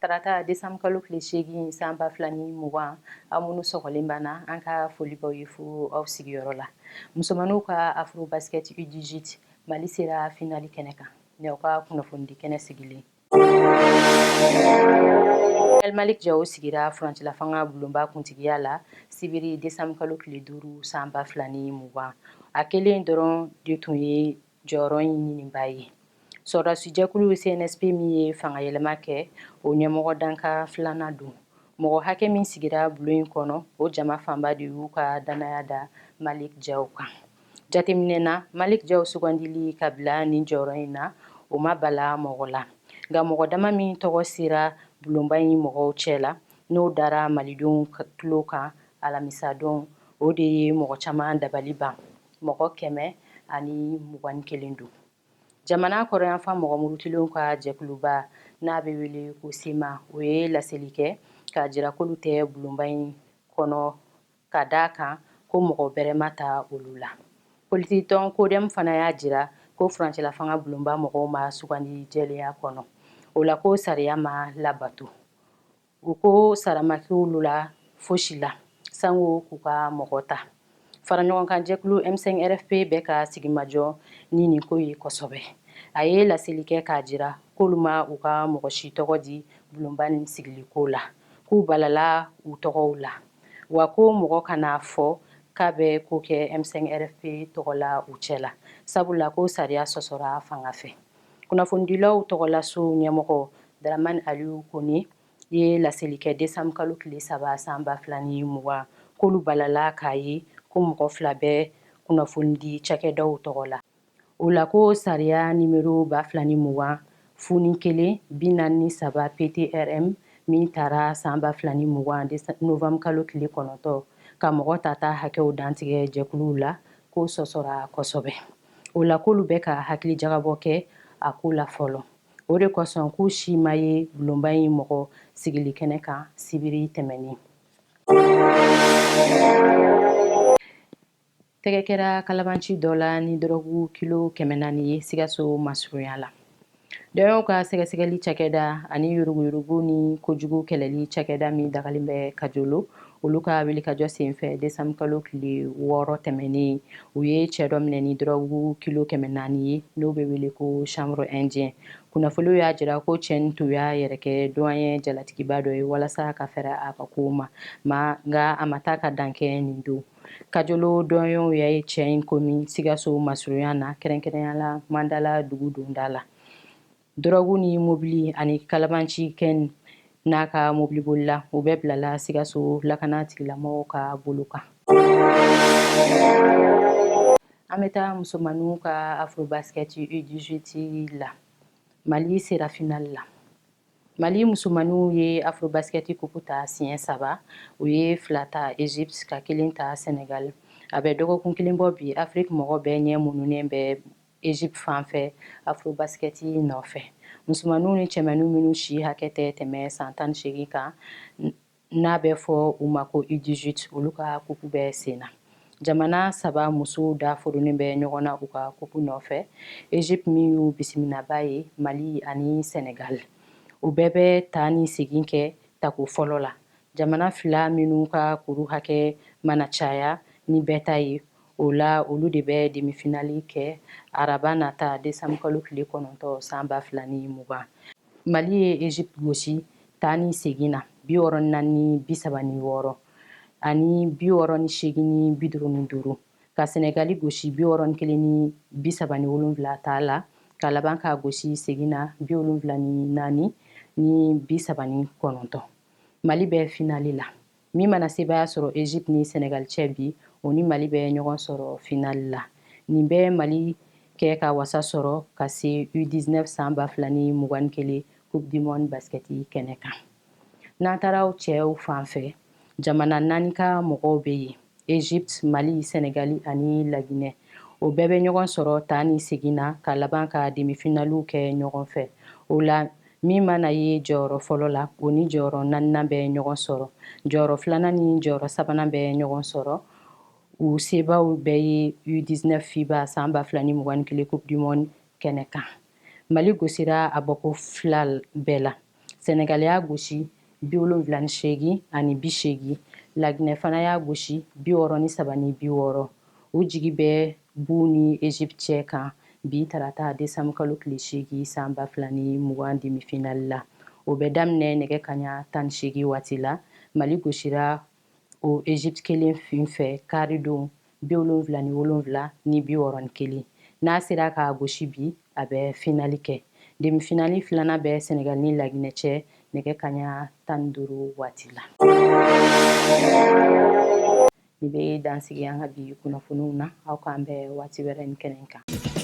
Tarata desanburu kalo tile 8 san 2020, aw minnu sɔgɔlen b'an na, an ka foli b'aw ye fo aw sigiyɔrɔ la. Musomaninw ka Afrobasket U18, Mali sera finali kɛnɛ kan. Ni aw ka kunnafonidi kɛnɛ sigilen. El Malick Diaw sigira furancɛlafanga bulonba kuntigiya la sibiri desanburu kalo tile 5 san 2020. A kelen dɔrɔn de tun ye jɔyɔrɔ in ɲininbaa ye. Sɔrɔdasijɛkulu CNSP min ye fanga yɛlɛma kɛ, o ɲɛmɔgɔ dankan filanan don. Mɔgɔ hakɛ min sigira bulon in kɔnɔ, o jama fanba de y'u ka dannaya da Malick Diaw kan. Jateminɛ na, Malick Diaw sugandili ka bila nin jɔyɔrɔ in na, o ma bala mɔgɔ la. Nka mɔgɔ dama min tɔgɔ sera bulonba in mɔgɔw cɛ la, n'o dara malidenw tulo kan alamisadon, o de ye mɔgɔ caman dabali ban. Mɔgɔ 121 don. Jamana kɔrɔnyanfan mɔgɔ murutilenw ka jɛkuluba n'a bɛ wele ko CMA, o ye laseli kɛ k'a jira k'olu tɛ bulonba in kɔnɔ, ka d'a kan ko mɔgɔ bɛrɛ ma ta olu la. Politikitɔn CODEM fana y'a jira ko furancɛlafanga bulonba mɔgɔw ma sugandi jɛlenya kɔnɔ, o la ko sariya ma labato. U ko sara ma k'olu la fosi la sango k'u ka mɔgɔ ta. Faraɲɔgɔnkan jɛkulu M5 RFP bɛ ka sigimajɔ ni nin ko ye kosɛbɛ. A ye laseli kɛ k'a jira k'olu ma u ka mɔgɔ si tɔgɔ di bulonba nin sigiliko la, k'u balala u tɔgɔw la, wa ko mɔgɔ kana fɔ k'a bɛ ko kɛ M5 RFP tɔgɔ la u cɛ la, sabula ko sariya sɔsɔra fanga fɛ. Kunnafonidilaw tɔgɔlaso ɲɛmɔgɔ Dramane Aliou Kone ye laseli kɛ desanburu kalo tile 3 san 2020 k'olu balala k'a ye ko mɔgɔ fila bɛ kunnafonidi cakɛdaw tɔgɔ la. O la ko sariya nimero 2020 01 43 PTRM min tara san 2020 novembre kalo tile 9 ka mɔgɔ tata hakɛw dantigɛ jɛkuluw la, ko sɔsɔra kosɛbɛ. O la k'olu bɛ ka hakili jagabɔ kɛ a ko la fɔlɔ. O de kosɔn k'u si ma ye bulonba in mɔgɔ sigili kɛnɛ kan sibiri tɛmɛnen. Tɛgɛ kɛra kalabanci dɔ la ni dɔrɔgu kilo 400 ye Sikaso masurunya la. Dɔnyaw ka sɛgɛsɛgɛli cakɛda ani yuruguyurugu ni kojugu kɛlɛli cakɛda min dagalen bɛ Kajolo, olu ka wulikajɔ senfɛ, desanburu kalo tile 6 tɛmɛnen, u ye cɛ dɔ minɛ ni dɔrɔgu kilo 400 ye, n'o bɛ wele ko chanvre indien. Kunnafoniw y'a jira ko cɛ nin tun y'a yɛrɛ kɛ douanier jalatigiba dɔ ye walasa ka fɛrɛ a ka kow ma, nka a ma taa ka dan kɛ nin don. Kajolo douaniers ye cɛ in komi Sikaso masurunya na, kɛrɛnkɛrɛnya la Mandala dugu donda la. Dɔrɔgu ni mobili ani kalabanci kɛ n'a ka mobilibolila, u bɛɛ bilala Sikaso lakana tigilamɔgɔw ka bolo kan. An bɛ taa musomaninw ka Afrobasket U18 la. Mali sera finali la. Mali musomaninw ye Afrobasket kupu ta siɲɛ saba. U ye fila ta Egypte, ka kelen ta Senegal. A bɛ dɔgɔkun kelen bɔ bi, Afrique mɔgɔ bɛɛ ɲɛ mununen bɛ Egypte fan fɛ Afrobasket nɔfɛ. Musomaninw ni cɛmaninw minnu si hakɛ tɛ tɛmɛ san 18 kan, n'a bɛ fɔ u ma ko U18, olu ka kupu bɛ sen na. Jamana saba musow da foronen bɛ ɲɔgɔn na u ka kupu nɔfɛ: Egypte min y'u bisimilaba ye, Mali ani Senegal. U bɛɛ bɛ taa ni segin kɛ tako fɔlɔ la. Jamana fila minnu ka kuru hakɛ mana caya ni bɛɛ ta ye, o la olu de bɛ demi-finale kɛ araba nata desanburu kalo tile 9 san 2020. Mali ye Egypte gosi taa ni segin na 64 ni 36 ani 68 ni 55, ka Senegali gosi 61 ni 37 ta la, ka laban k'a gosi segin na 74 ni 39. Mali bɛ finali la. Min mana sebaaya sɔrɔ Egypte ni Senegal cɛ bi, o ni Mali bɛ ɲɔgɔn sɔrɔ finali la. Nin bɛ Mali kɛ ka wasa sɔrɔ ka se U19 san 2021 Coupe du monde basket kɛnɛ kan. N'an taara cɛw fan fɛ, jamana naani ka mɔgɔw bɛ yen: Egypte, Mali, Senegali ani Laginɛ. O bɛɛ bɛ ɲɔgɔn sɔrɔ taa ni segin na, ka laban ka demi-finaliw kɛ ɲɔgɔn fɛ. O la min mana ye jɔyɔrɔ fɔlɔ la, o ni jɔyɔrɔ naaninan bɛ ɲɔgɔn sɔrɔ, jɔyɔrɔ filanan ni jɔyɔrɔ sabanan bɛ ɲɔgɔn sɔrɔ. U sebaw bɛɛ ye U19 FIBA san 2021 Coupe du monde kɛnɛ kan. Mali gosira a bɔko fila bɛɛ la. Senegal y'a gosi 78 ani 80. Laginɛ fana y'a gosi 63 ni 60. U jigi bɛ b'u ni Egypte cɛ kan bi tarata décembre kalo tile 8 san 2020 demi-finale la. O bɛ daminɛ nɛgɛ kaɲa 18 waati la. Mali gosira o Egypte kelen fin fɛ karidon 77 ni 61. N'a sera k'a gosi bi, a bɛ finali kɛ. Demi-finale filanan bɛ Senegal ni Laginɛ cɛ nɛgɛ kaɲa 15 waati la. Nin bɛ dan sigi an ka bi kunnafoniw na. Aw k'an bɛn waati wɛrɛ ni kɛnɛ kan.